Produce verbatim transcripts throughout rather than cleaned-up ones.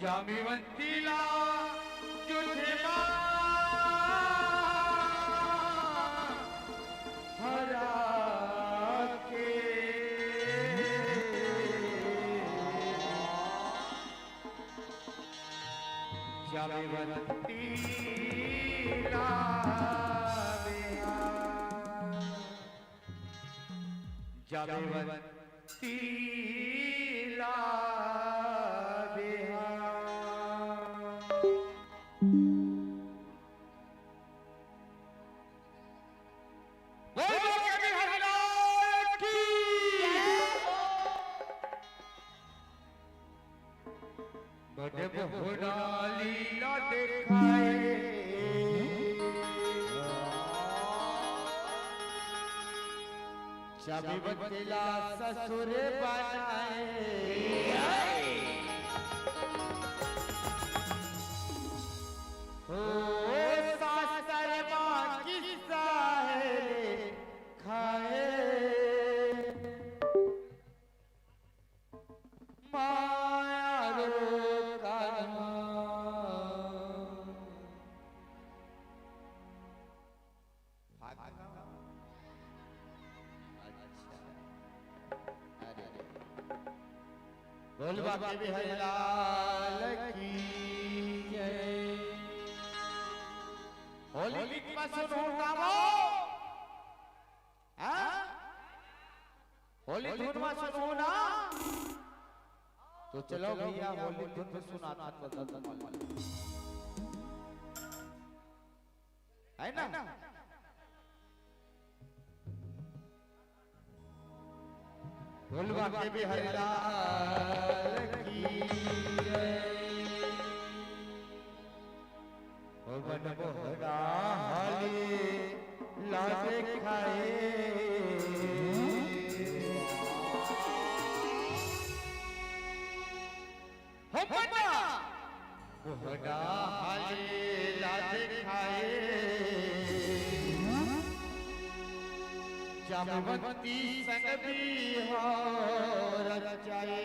जामिवंती ला जुठे मा हरा के। जामिवंती ला बेहा। जामिवंती ला बेहा। बोल बोल के बिहारी लाल की। बड़े बहुना लीला देखाए। चाबी बतेला ससुर बनाए। ओ सासर मा किस्सा है खाए। माया रो कान्हा। अच्छा। अरे, अरे। बोल बाके बिहारी लाल की जय। होली गीत मा सुनहू का वो? हाँ? होली धुन मा सुनहू ना? तो चलो भैया, होली धुन में सुनाता तो दर्द मल। है ना? बोल बाके बिहारी लाल की जय। ओ मन मोहना हाली लागे खाए। हो मन मोहना हाली लागे खाए। जामवंती संग बिहार रचाए।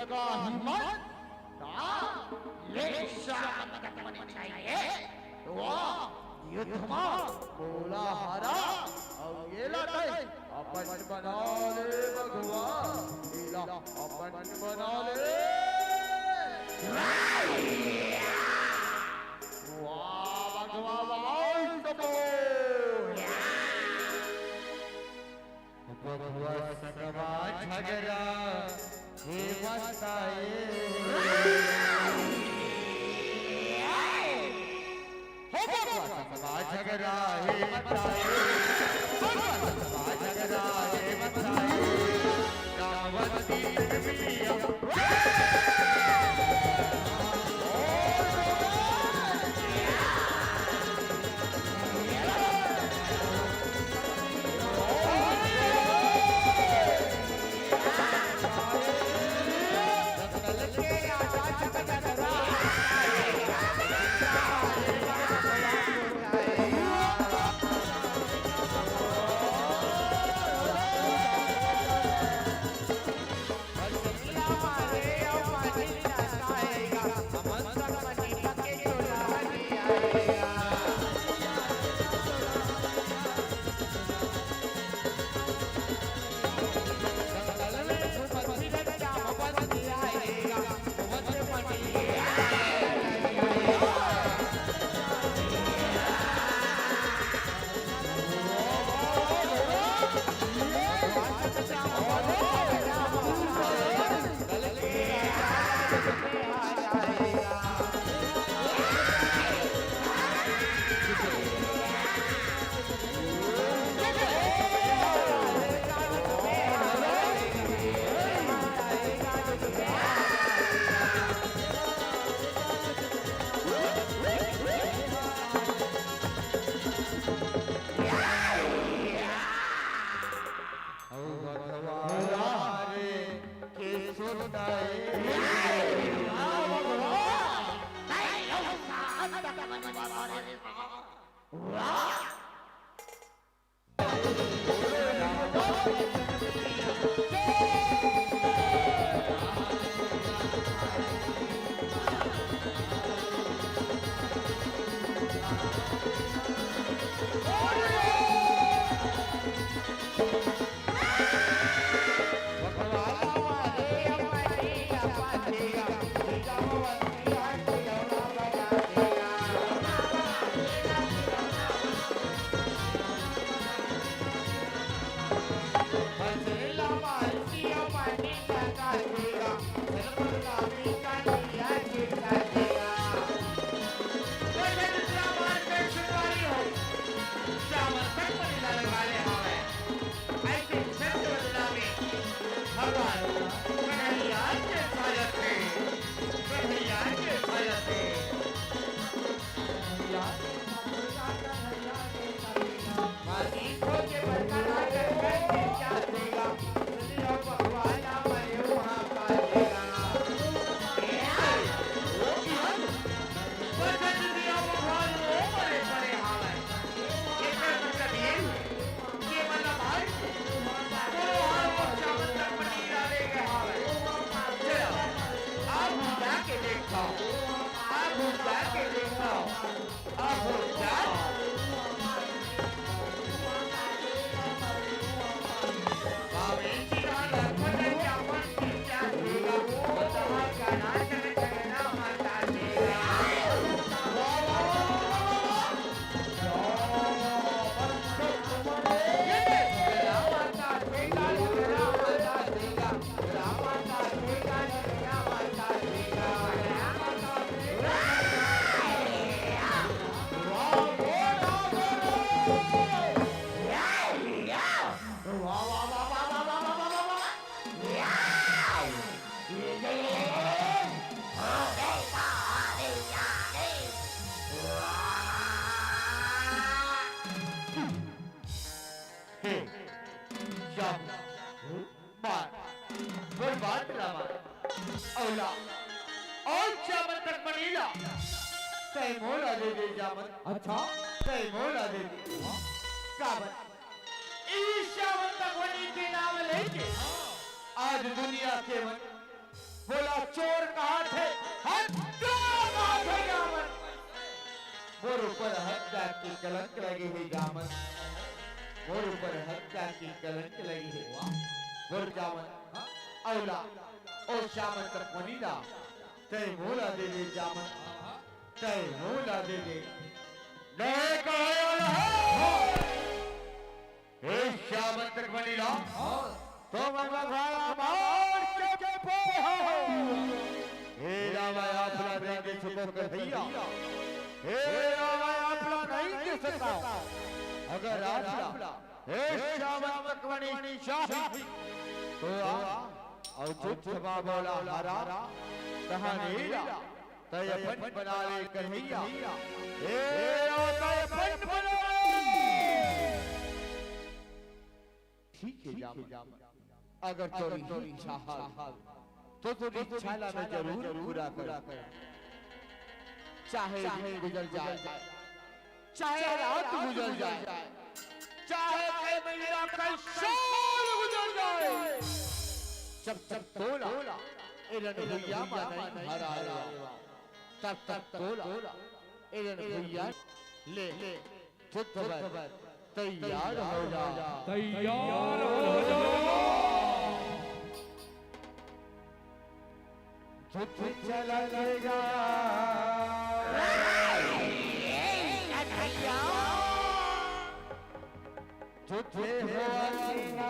का हिम्मत, का? ये शामंतक मनी चाहिए। वाह, युद्ध मा मोला हरा, अउ ये ला तैं अपन बना ले बघवा, ये ला अपन बना ले। वाह, बघवा, वाह, सबो। बघवा संगवा झगरा, हे मस्ताए। हो बघवा संगवा झगरा, हे मस्ताए। बघवा संगवा झगरा, हे मस्ताए। रावण की मिया। अउ बघवा रे के सुनताए। मार, बर्बाद ला मार। अउ ला, अउ शामंतक मनी ला, तैं मोला दे दे जामंत। अच्छा। तैं मोला दे दे। काबर? ई शामंतक मनी के नाम लेके आज दुनिया के मन चोर कहाथे, हत्या कहाथे जामन। मोर ऊपर हत्या के कलंक लगे हे जामन। मोर ऊपर हत्या के कलंक लगे हे। मोर जामन, अवला, ओ श्याम तकवनी ला, तय मोला दे दे जामन, तय मोला दे दे। नहीं कहे वाला है। हे श्याम तकवनी ला, तो मन भगवान मार के पे हो। हे रामा, आपला नहीं दे सको कन्हैया। हे रामा, आपला नहीं दे सका। अगर आपला हे श्याम तकवनी चाही, तो आ, अउ चुप छपा बोला हरा, कहानी ला, तय अपन बना ले कन्हैया। हे आ, तय अपन बना ले। ठीक है जामन, अगर तोरी इच्छा हवे, तो तोरी इच्छा ला मैं जरूर पूरा करहूं। चाहे दिन गुजर जाए, चाहे रात गुजर जाए, चाहे कई महीना, कई साल गुजर जाए, जब तक तोला ए रणभुइया मा नहीं हराए, तब तक तोला ए रणभुइया ले, ले, युद्ध बर तैयार हो जा। तैयार हो जा। युद्ध चला लेगा। युद्ध होगा।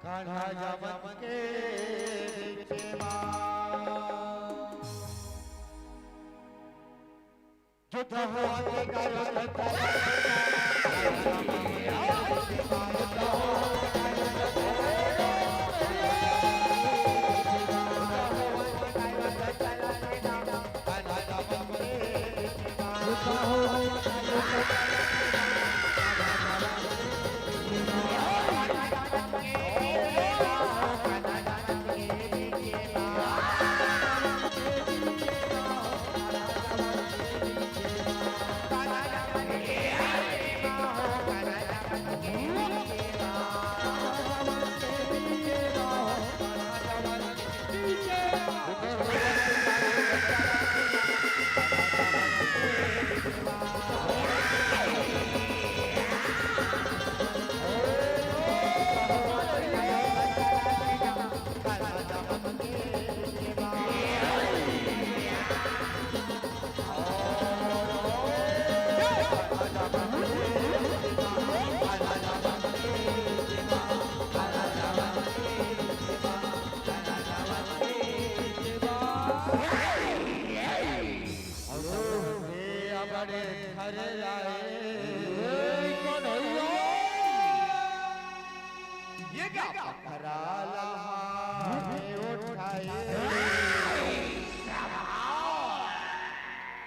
कान्हा जामन के बीच मा। युद्ध होवत करत ये क्या? पकड़ा लहा में उठाए।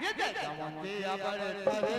ये क्या? जमतिया बड़े परे।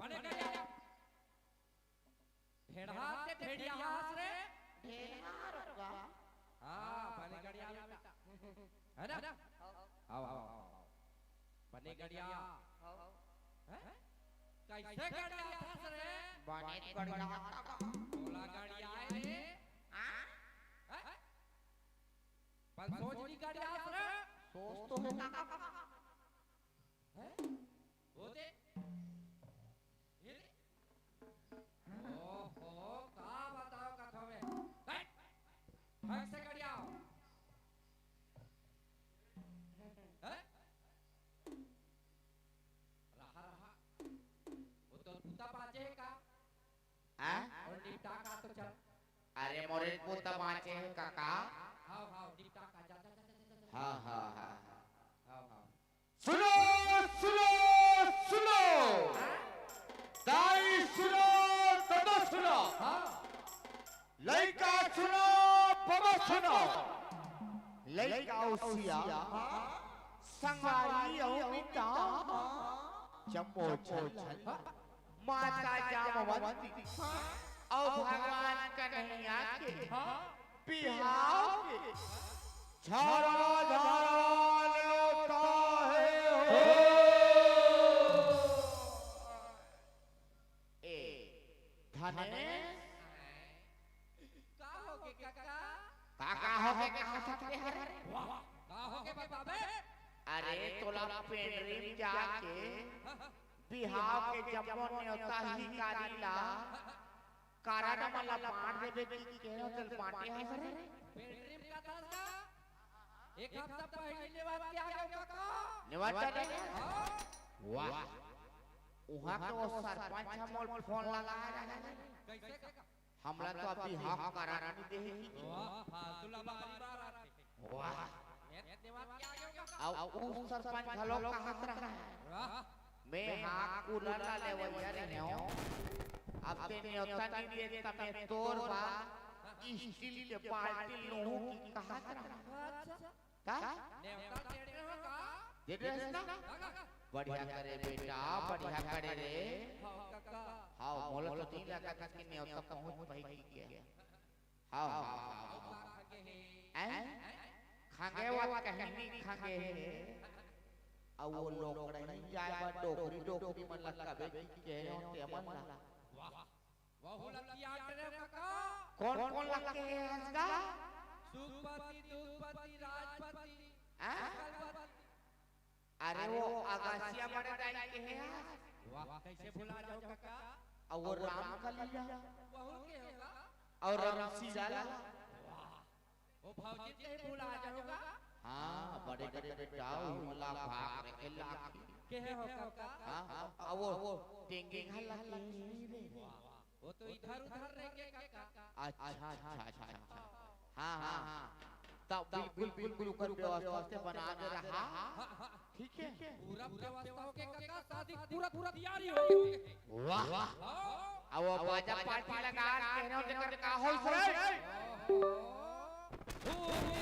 बने गड़िया। भेड़हा के भेड़िया हस रे। भेड़हा रुका। हाँ, बने गड़िया बेटा। है ना? आओ, आओ, आओ, आओ। बने गड़िया। हैं? कैसे गड़िया हस रे? बने गड़िया। तोला गड़िया है रे। हाँ? हैं? बन सोच नी गड़िया हस रे। सोच तो है। हैं? वो दे। ये दे। ओहो, का बताओ कथो में। हट! ढंग से गड़ियाओ। हैं? रहा, रहा। वो तो पूता बाचे है का? हाँ? और निपटा का तो चल। अरे मोरे पूता बाचे है काका। हाव, हाव, निपटा का, जा, जा, जा, जा, जा, जा। हाँ, हाँ, हाँ, हाँ। हाव, हाव। सुनो, सुनो, सुनो। दाई सुनो, ददा सुनो। हाँ। लइका सुनो, बबा सुनो। लइका अउ सियान, संगवारी अउ मितान, जम्मो झन माता जामवंती अउ भगवान कन्हैया के बिहाव के झारा झारा नेवता हे हो। ए, धनेश। का होगे काका? का, का होगे, का हो सकथे हरे? वाह, का होगे बे बाबे? अरे, तोला पेंडरी म जाके बिहाव के जम्मो नेवता हिकारी ला कारड मन ला बांट देबे कि केहे हों तेला बांटे हस रे? पेंडरी म का था का? एक हफ्ता पहिली नेवत के आ गयो काका। नेवत के? हाँ। वाह। उहाँ के वो सरपंच ह मोला फोन लगाए रहे। कैसे काका? हमला तो अभी हक कारड नइ देहे कि। वाह, फालतू ला बारी बार आथे। वाह। नेवत के आ गयो काका। अउ उ सरपंच घलो कहत रहा। वाह। मैं हा कूलर ला लेवइया रहेंव। अब ते नेवता नइ दे त मैं तोर बर स्टील के बाल्टी लूहूं कि कहत रहा। अच्छा। का? नेवता दे रहे हो का? दे रहे हस ना? का, का, का? बढ़िया करे बेटा, बढ़िया करे रे। हाँ, काका। हाँ, मोला तो नइ लगत कि नेवता पहुंच पाही कि। हाँ, हाँ, हाँ, हाँ। हैं? खंगे वा कहीं नइ खंगे हे। अउ वो लोकड़ही जाए बर डोकरी, डोकरी मन ला कबे कि केहे हों ते मन ला। वाह। वहू ला किया करे काका। कोन, कोन ला केहे हस गा? सुखपति, दुखपति, राजपति, हाँ? सकलपति। अरे वो अगसिया बड़े दाई केहे हस। वाह, कैसे भुला जाहूं काका? अउ वो रामकली ला। वहू केहे हों गा? अउ रामसीला ला। वाह, वो भौजी के भुला जाहूं गा? हाँ, बड़े करे बेटा, उमला भाग रे के लागी। केहे हों काका? हाँ, हाँ, अउ वो टेंगी घला केहे रे। वाह। वो तो इधर उधर रह के काका। अच्छा, अच्छा, अच्छा, अच्छा। हाँ, हाँ, हाँ। तब बिल्कुल, बिल्कुल ओकर व्यवस्था से बना के रहा। ठीक है? पूरा व्यवस्था होके काका, शादी पूरा, पूरा तैयारी हो गई। वाह। हाँ। अब वो बाजा पार्टी लगा के रहो, जेकर का होश रहे। ओहो। ओ, ये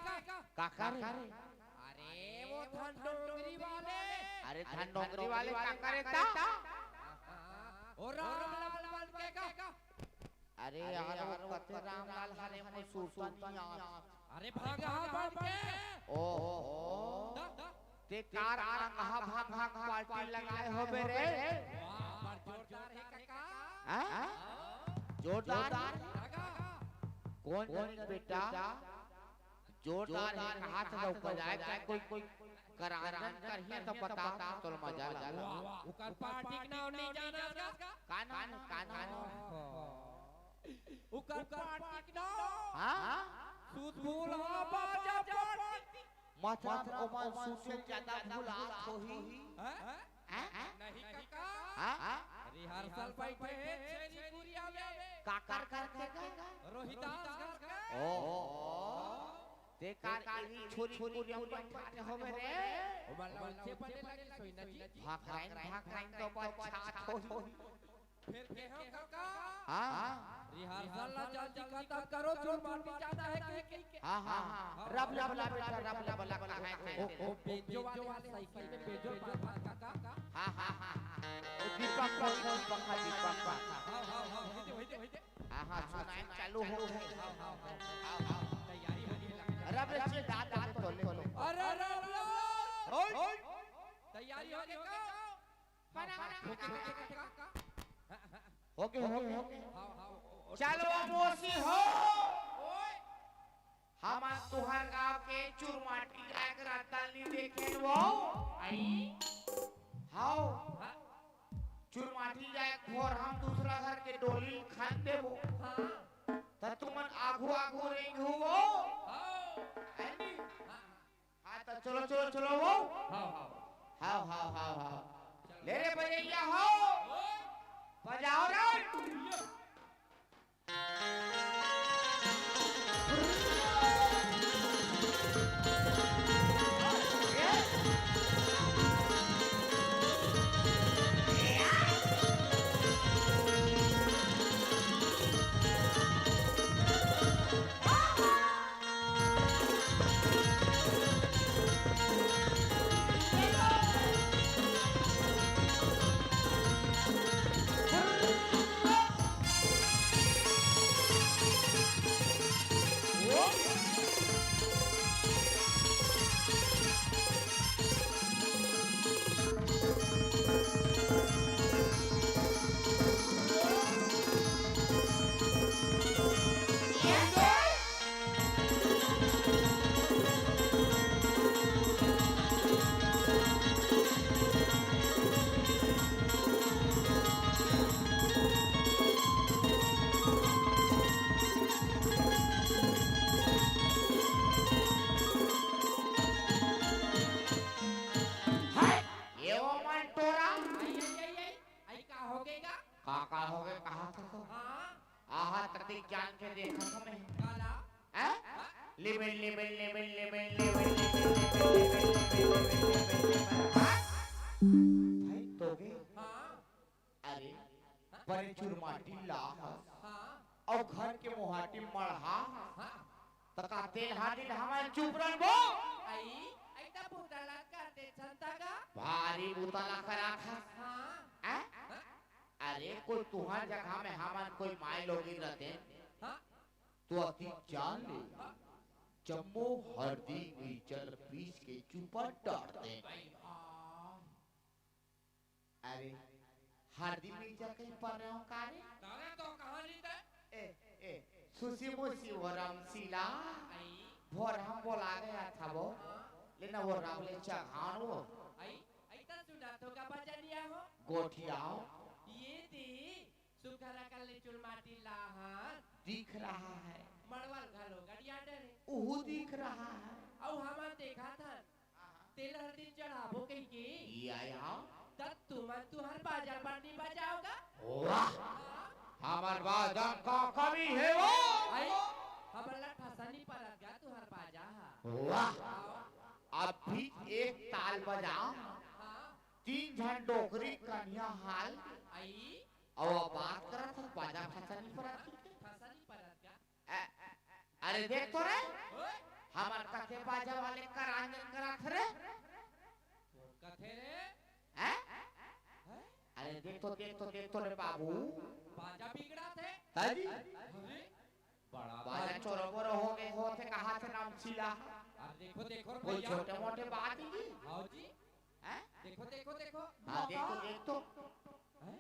काका। काका रे। अरे वो धन डोंगरी वाले। अरे धन डोंगरी वाले काका रे ता? ओ रामलाल के का? अरे यार, वो कते रामलाल हरे, मोर सुरता नइ आवत। अरे भागा हा बढ़ के। ओहो। दा, दा। ते कार आरंगहा भाग भाग पार्टी लगाए होबे रे। वाह, बड़ जोरदार हे काका। हाँ? जोरदार? काका। कोन कोन बेटा? जोरदार हे, हाथ ला ऊपर जाए, कोई, कोई करांजन करही त बता, तोला मजा लगा। वाह, ओकर पार्टी के नाम नइ जानस का? का नाम, का नाम? ओकर पार्टी के नाम? हाँ? सुतफुल हा बाजा पार्टी। मतलब ओमन सुते जादा भुलात होही। हैं? हैं? नहीं काका। हाँ? रिहर्सल बैठे हे छेरी कुरिया में। काकर करथे का? रोहिदास घर का। ओ। ते कार इही छोरी कुरिया में बैठा होबे रे। ओ मतलब ऊंचे बने लगे सोई ना जी। भाखराइन, भाखराइन तो बरसात होही। फिर केहे हों काका? हाँ। रिहर्सल ला जल्दी खतम करो, चुरमाटी जादा हे कि। हाँ, हाँ, हाँ। रब ले बला बेटा, रब ले बला, कहाँ हे? ओ, ओ, बेंजो वाले साइकिल में बेंजो मार, मार काका। हाँ, हाँ, हाँ। दीपक, दीपक, दीपक। हाँ, हाँ, हाँ, वही दे, वही दे, वही दे। हाँ, हाँ, सुनाई चालू हो गए। हाँ, हाँ, हाँ। हाँ, हाँ। तैयारी हो गई, लग जा। अरे, अबे, चे दांत, दांत तो ले, ले। अरे, अरे, अरे, अरे। ओए। तैयारी हो गई का? बना, बना, बना, बना। हो गए, हो गए, हो गए। हाँ, हाँ, ओ, ओ, चलो, मौसी हो। ओए। हमन तुहर गांव के चुरमाटी जाए के रद्दा नी देखेन वो। आई? हाओ। हाँ। चुरमाटी जाए के भोर हम दूसरा घर के डोली खन देबो। हाँ। त तुमन आगू आगू रेंगहू वो। हाँ। है नी? हाँ। हाँ, त चलो, चलो, चलो वो। हाँ, हाँ। हाओ, हाओ, हाओ, हाओ। चलो। ले रे बजैया हो। ओए। बजाओ रे। ये। हाय, ये वो मन टोरा। आई, आई, आई, आई, आई, का हो गए गा? का, का हो गए, कहा था तो? हाँ। आहा, तती जान के देखा था मैं। काला? हैं? हाँ? लिबिन, लिबिन, लिबिन, लिबिन, लिबिन। हाँ? भाई, तो गए। हाँ। अरे, हाँ? बड़े चुरमाटी ला हस। हाँ। अउ घर के मोहाटी मढ़ा हस। हाँ। त का तेल हाथ दिन हमन चुप रहिबो? आई, आई त बुता ला कर दे छंता का? भारी बुता ला करा था। हाँ। हैं? हाँ? अरे, कोई तुहार जगह में हमन कोई माई लोगिन रहते, हाँ। तो अति जान ले। हाँ। जम्मो हरदी मिर्चा ल पीस के चुपा डार दे। आई, आ। अरे, हरदी मिर्चा कहीं पर रहे हो का रे? तारे तो कहानी दे। ए, ए, सुसी मुसी वो रामशीला। आई। भोर हम बोला गया था वो। हाँ। लेना वो राम ले चघान वो। आई, आई त सुना तो का बजा लिया हो? गोठियाओ। ये दे, सुखरा कल्ले चुलमाटी लाहन। दिख रहा है। मड़वल घलो गड़िया डरे। उहू दिख रहा है। अउ हमन देखा थन। तेल हर दिन चढ़ाबो कहिके। या, या। तब तुमन तुहर बाजा पर नी बजाओगा? वाह! हमर बाजा का कमी हे वो? आई, हमर ला ठसा नी परत गा तुहर बाजा हा। वाह! आओ। अभी एक ताल बजा। हाँ। तीन झन डोकरी कनिहा हाल। आई। अउ बात करत हस, बाजा ठसा नी परत। ठसा नी परत गा? अ-, अरे देख तो रे, ओए। हमर कथे बाजा वाले करांजन करात रे। कथे रे? हैं? हैं? अरे देख तो, देख तो, देख तो रे बाबू। बाजा बिगड़ात हे। ताजी? अरे, बड़ा बाजा बाजा। चोरो बोरो हो गए, होत हे कहा थे रामशीला। अरे देखो, देखो रे कोई भैया। छोटे मोटे बात ही। हाँ जी। हैं? देखो, देखो, देखो। हाँ, देखो, देखो। हैं?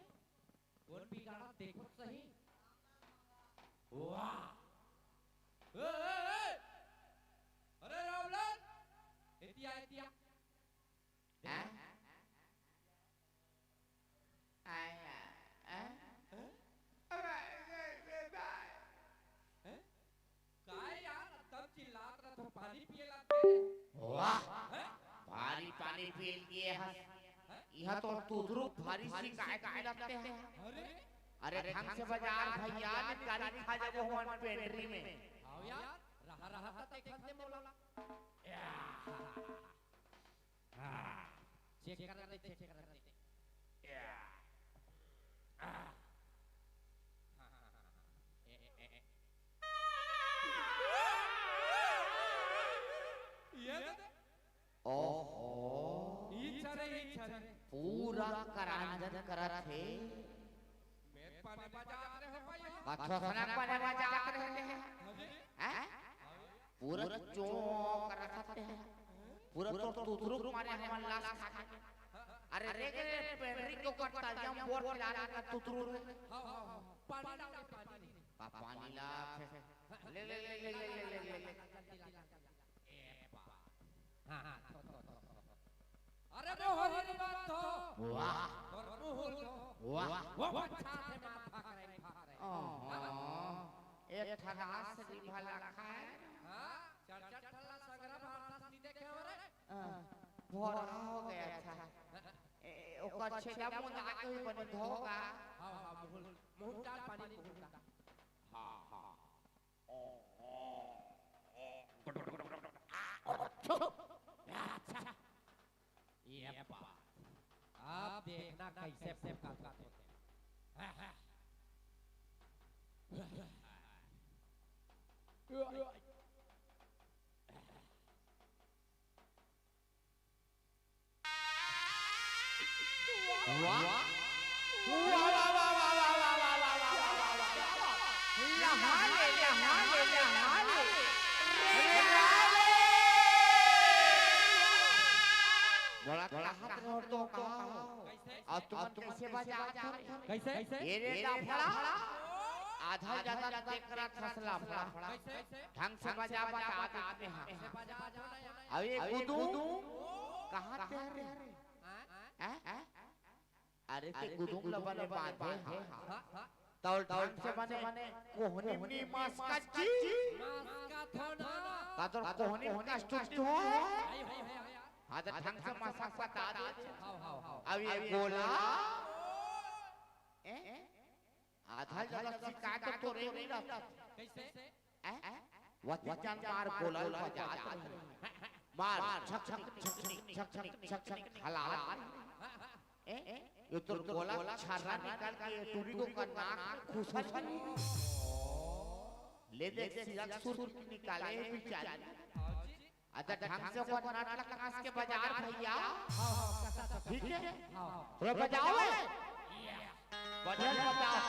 कोन बिगाड़ा देखो सही। वाह! ए, ए, ए! अरे रामलाल, एतिया, एतिया। हैं? आया, हैं? हैं? अबे, ए, ए, ए, हैं? काय यार, एकदम चिल्लात रह तो पानी पिए लगते। वाह! हैं? भारी पानी पी लिए हस। हैं? इहाँ तो तुदरू भारी शिकायत में लगते हैं। अरे? अरे ढंग से बजा भैया, गारी खा जाबो हमन पेंड्री में। आओ यार, रहा रहा त देखत दे मोला। या। हाँ। चेक कर दे, चेक कर दे। या। हाँ, हाँ, हाँ, हाँ। ए, ए, ए, ए। ये दे। ओहो। ई चरे, ई चरे। पूरा करांजन करत हे। मैं पानी बजात रहे हो भैया। का थोथना पानी बजात रहे हे? हैं? पूरा चों करत हे। पूरा तो तुतरू मारे हमन लास खा के। अरे रे रे, पेंडरी को करता जम बोर के लाल का तुतरू रे। हाँ, हाँ, हाँ। पानी लाओ रे, पानी। पा-, पानी ला। ले, ले, ले। ए बा। हाँ, हाँ, थो, थो, थो, थो। अरे बे होरी रे बात थो। वाह। और मुहुल थो। वाह। वो बच्चा थे माथा करे, माथा करे। ओहो। एक ठगास री भला खाए। हाँ, चार चार ठल्ला संगरा भारत नी देखे हो रे। हाँ, भोरा हो गया था। ए, ओकर छेदा मुंदा के भी बने धोगा। हाँ, हाँ, मुहुल, मुहुल डाल पानी मुहुल डाल। हाँ, हाँ। अच्छा। ये बात। अब देखना कैसे फूका फूका। वाह। वाह, वाह, वाह। लहा ले, लहा ले, लहा ले। मोला कहत रहो तो का? अउ तुमन कइसे बजात हो? कइसे? ये रे लाफड़ा, आधा जादा तेकरा थस लाफड़ा। ढंग से बजा, बता देते हैं। अउ ये गुदुम कहाँ ते रे? हैं? हैं? अरे ते गुदुम ल बने बांधे हा। तौल ढंग से बने कोहनी नी मस्का जी। का तोर कोहनी का स्टुट हो? हाँ, तो ढंग से मस्का बता दे। अब ये गोला। ए? आधा जगह शिकायत तो तोरे मिलत। कैसे? ए? वचन मार गोला ल बजात। मार, छक, छक, छक, छक, छक, छक, छक, छक, हला। ए? ये तोर गोला छर्रा निकाल के ये टूरी को का नाक खुश हो। ले देख, सिरक सुर निकाले हे बेचारी। अच्छा, ढंग से ओकर नट ल कस के बजा भैया। हाँ, हाँ, कसा, कसा। ठीक है? हाँ, हाँ। थोड़ा बजाओ बे। बढ़िया बजाओ।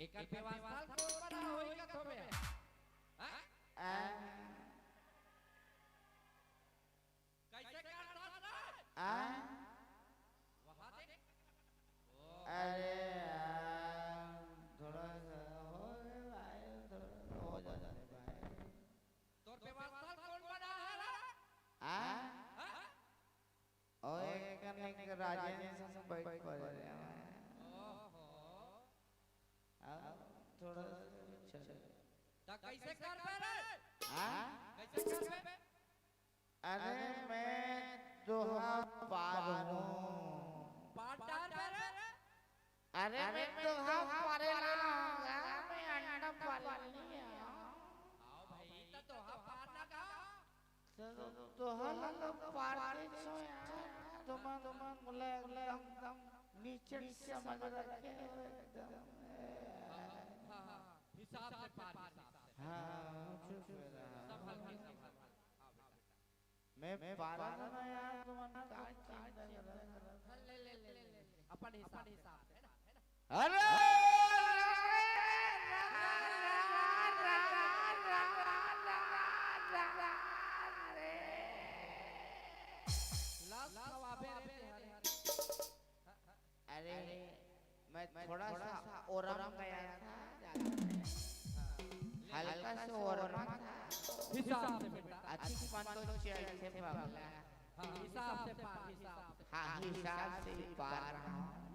एकर व्यवस्था कोन बना होही कथो में? हाँ? आ? कैसे करथस रे? आ? वहाँ देख। ओ। अरे यार, थोड़ा सा हो रे भाई, थोड़ा सा हो जाने दे भाई। तोर व्यवस्था कोन बना हे रे? आ? हाँ? ओए, कनिक राजेंद्र संग बैठ पड़े रे। ओहो। अब थोड़ा सा पीछे। त कैसे करबे रे? हाँ? कैसे करबे? अरे मैं दोहा पार हूँ। पार डाल बे रे। अरे मैं दोहा पारे ना हूँ, मैं अंडा पार नहीं हूँ। आओ भाई, त दोहा पार ना गा। तो, तो, तो हल तो पार के छो यार, तुम, तुम मुला एकदम, एकदम नीचे समझ रखे हो एकदम। हाँ, हाँ, हाँ, हिसाब से पार, हिसाब से। हाँ, चुप रहा। संभल के, संभल के। आओ बेटा। मैं पारा ना यार, तुम का चिंता कर रहा है? हाँ, ले, ले, ले, ले, ले। अपन हिसाब, अपन हिसाब से, है ना? अरे! लास्ट खवाबे रे तेहर। अरे, मैं थोड़ा सा ओरम गया था, ज्यादा नहीं। हल्का सा ओरमा था। हिसाब से बेटा। अतिक मन तो चल से पगला। हाँ, हिसाब से पार, हिसाब से। हाँ, हिसाब से ही पार।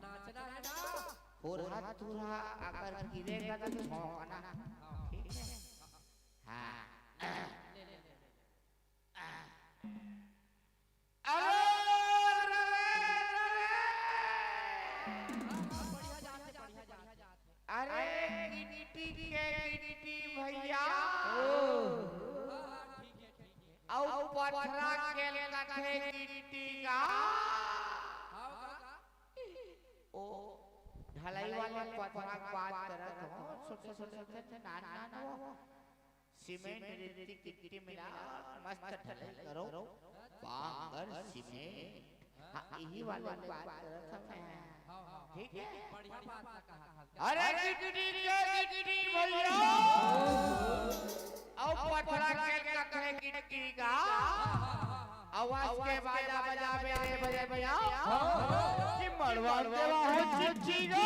नाचना है ना? हुरहा तुरहा अगर गिरेगा तो झोंकना। हाँ। ठीक है? हाँ। ले, ले, ले, ले। अरे, अरे, अरे, अरे। हाँ, हाँ, बढ़िया जात है, बढ़िया जात है। अरे, गिट्टी के गिट्टी भैया। हाँ, हाँ, ठीक है, ठीक है। अउ पथरा के कथे गिट्टी का। हाँ, का? ओ, ढलाई वाले पथरा के बात करत हो, छोटे, छोटे, छोटे, नान, नान वो। सीमेंट, रेती, गिट्टी मिला, मस्त ढलाई करो। बांगर सीमेंट। हाँ, यही वाले बात करत हवे। ठीक है? बढ़िया बात कहा। अरे गिट्टी के गिट्टी भैया, अउ पथरा के कथे गिट्टी का। आवाज के बाजा बजा मेरे बजे भैया, कि मड़वा के वाहन चिट्ठी का।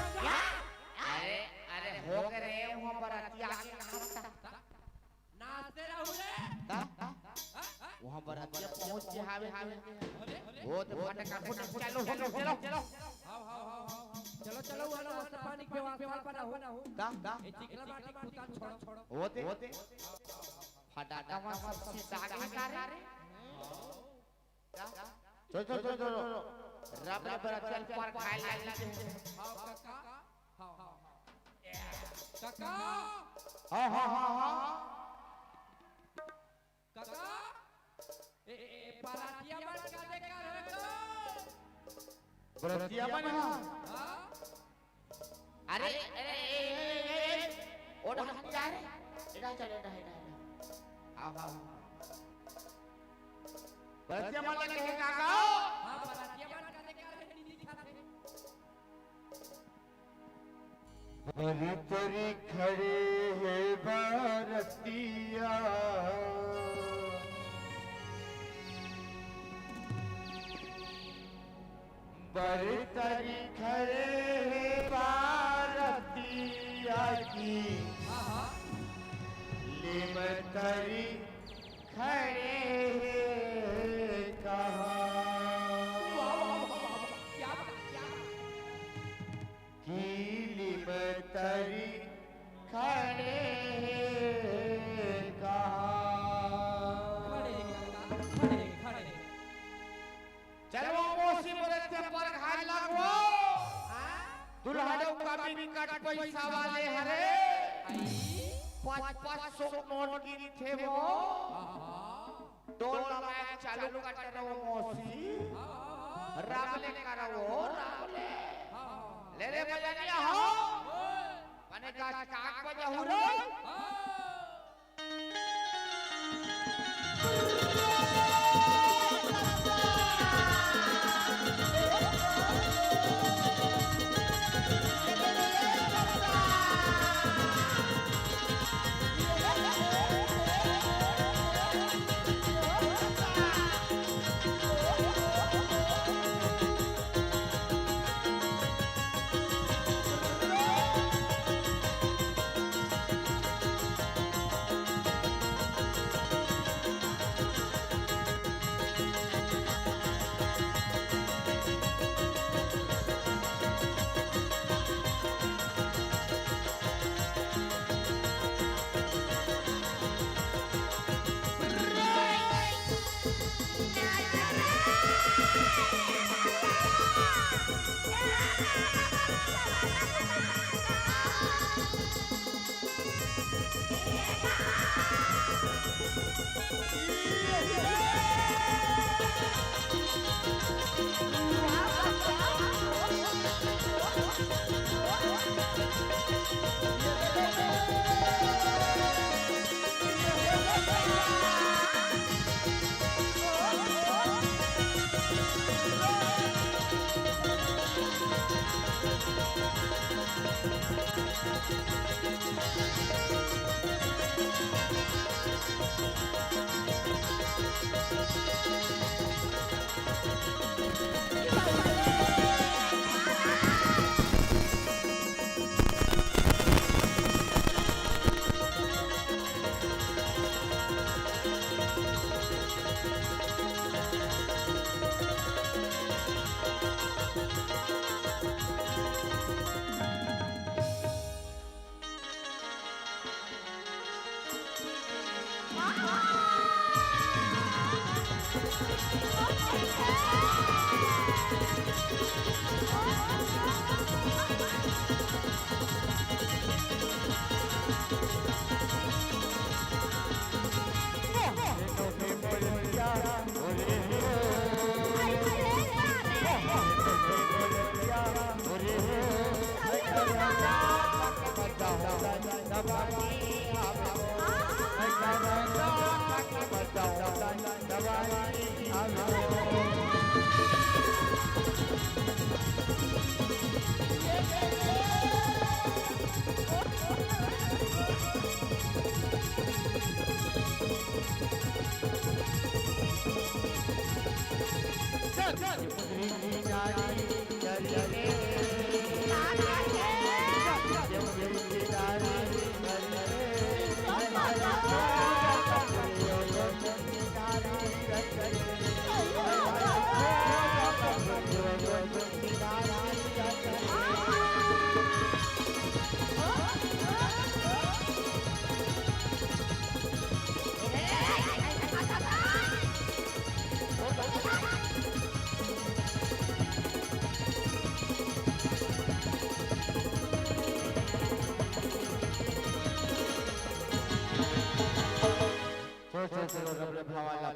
अरे, अरे, हो गे रे, वहाँ बराती आगे कहाँ बता? नाचते रहू रे। का? हाँ? हाँ? वहाँ बरातिया पहुँच के हावे, हावे। अरे, अरे। वो तो फटाका फुट, चलो, चलो, चलो। हाव, हाव, हाव, हाव, हाव। चलो, चलो, वाला मस्त पानी के व्यवस्था बनाओ। का? का? ए चिकना माटी कूता छोड़ो। वो दे। वो दे। फटाका में सब चीज डाल के का रे? का? तो, तो, तो, तो, राम ने बरतिया ल परघाय ल लागिस। हाँ, काका। हाँ, हाँ, हाँ। काका। हाँ, हाँ, हाँ, हाँ। काका। ए, ए, ए, बरतिया मन का देखा रहे हो? बरतिया मन, हाँ। हाँ? अरे, अरे, ए, ए, ए, ए, ओ डहर जा रे। एडा चल, एडा, एडा, एडा। हाँ, हाँ, हाँ। बरतिया मन लगे हे काका। हाँ, बरतिया मन का देखा रहे, नी दिखा रहे। बरतरी खड़े हे बरतिया। बरतरी खड़े हे बरतिया की। हाँ, हाँ। लिमतरी खड़े हे कहाँ। वाह, वाह, वाह, वाह, वाह। क्या बात, क्या बात। की लिमतरी खड़े हे कहाँ। खड़े, खड़े, खड़े। चल वो मौसी बरतिया परघाय ल लाग वो। हाँ? दूल्हा डउका बिकट पइसा वाले हरे। आई? पाँच पाँच सौ नोट गिनथे वो। हाँ, हाँ। डोल लगाय चालू कर डरे वो मौसी। हाँ, हाँ, हाँ। राम ले करा वो, राम ले। हाँ, हाँ। ले रे बजनिया हो। ओए। बने का काक बजाहू रे। हाँ।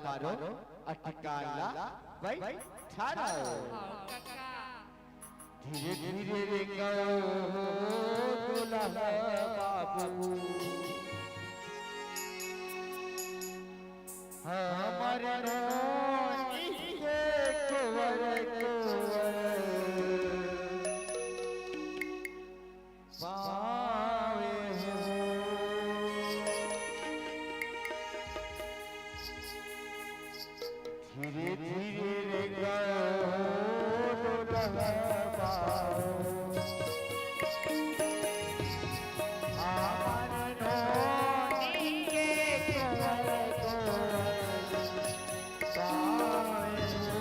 मारो, अटकाला बैठारो। धीरे धीरे रे करो दुल्हा बाबू, हमर नोनी के कुंवर कुंवर पावे हो। धीरे धीरे रे गयो डोलवा। हमर नोनी के कुंवर कुंवर पावे हो।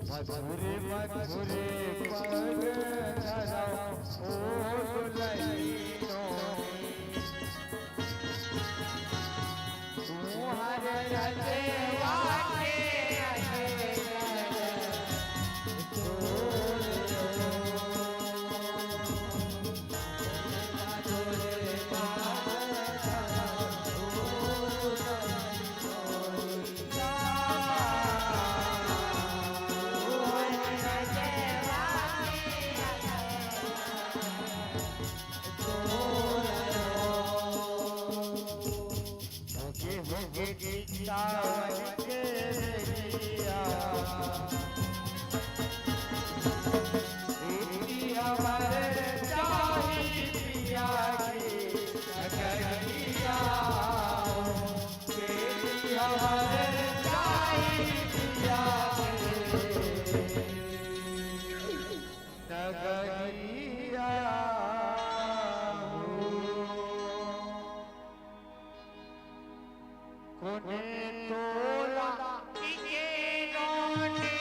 मधुरे मधुरे पग धरव ओ दुलहिनो। तुम्हर रजवा के होगे होगे वृंदावन के बेरिया। बेटी हमर चाही पिया के नगरिया। बेटी हमर चाही पिया के नगरिया। कोने तोला के नोनी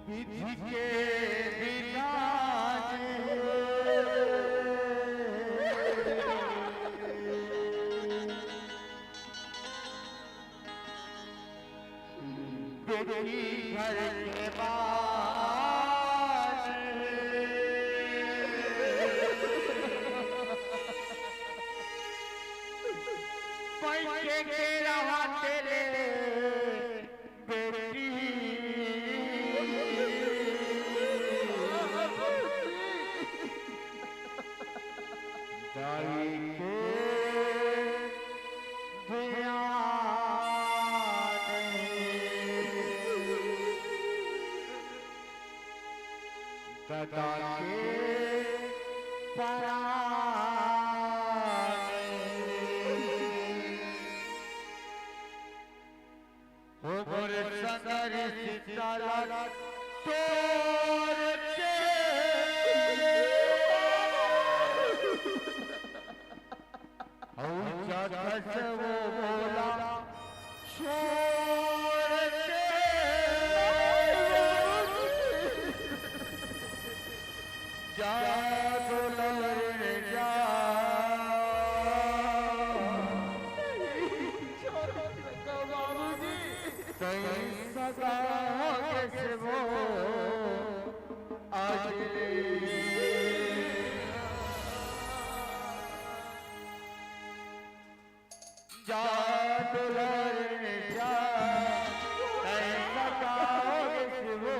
विधि के बिना बेटी घर के बाहर पैसे के रहा तेरे बेटी दाई के ध्यान ददा के परान। हो मोर संगरी सीताला तोर के हऊ जाथस वो मोला छोड़ के। जा दुलर जा, कहीं सगा के से वो आज ले। जा दुलर जा, कहीं सगा के से वो।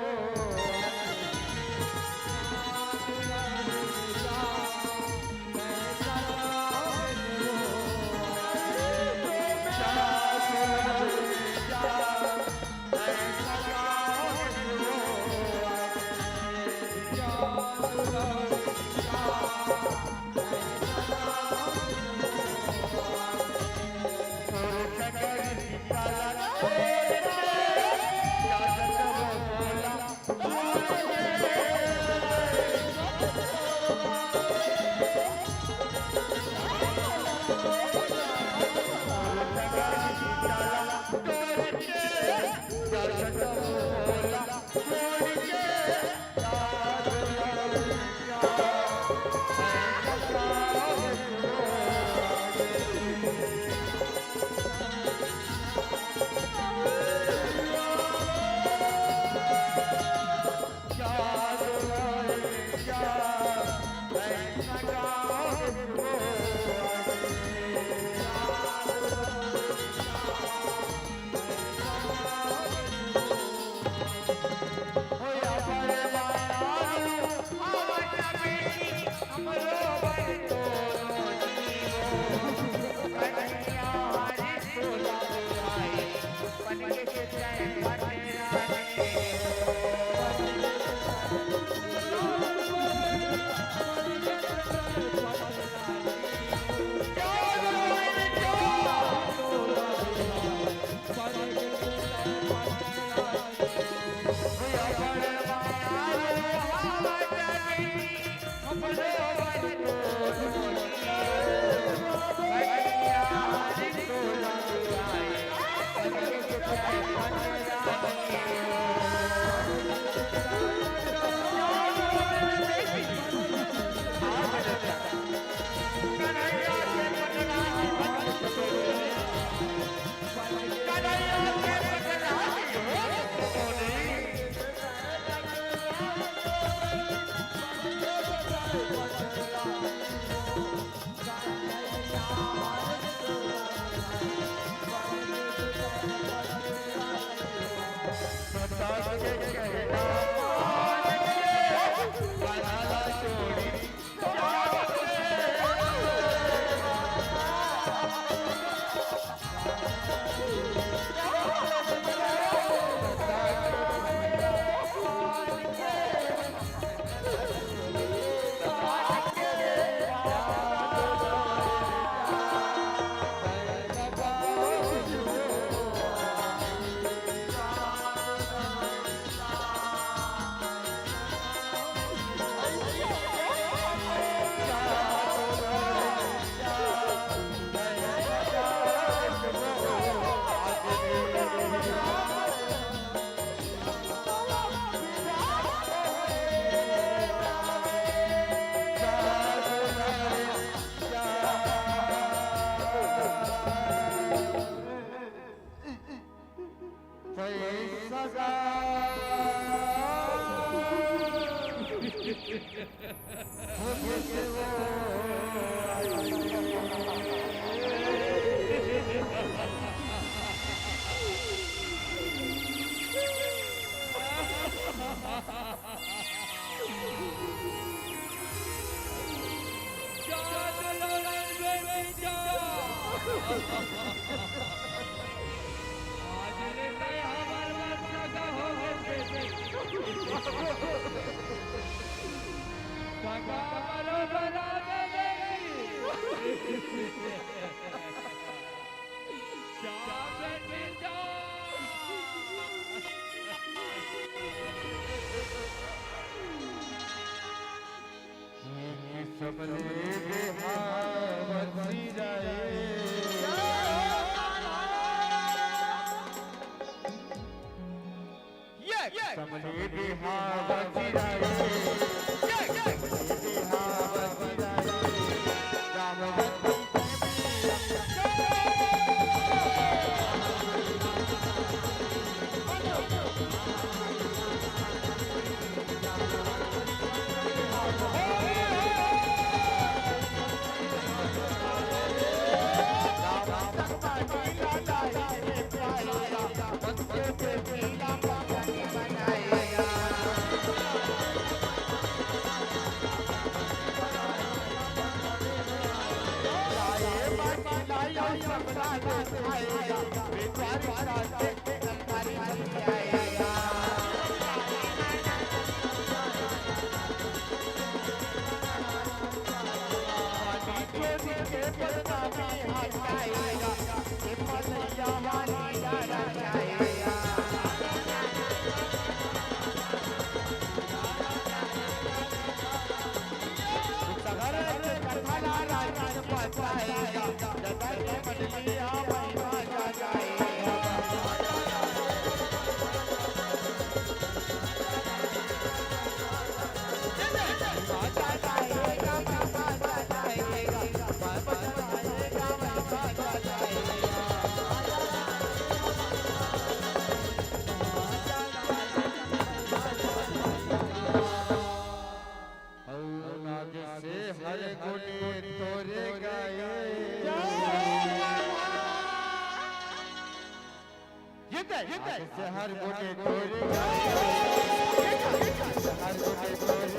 सबले बिहाव सिराए। ये सबले बिहाव सिराए। ये सबले बिहाव सिराए। राम शहर गोटे तोरे, शहर गोटे तोरे।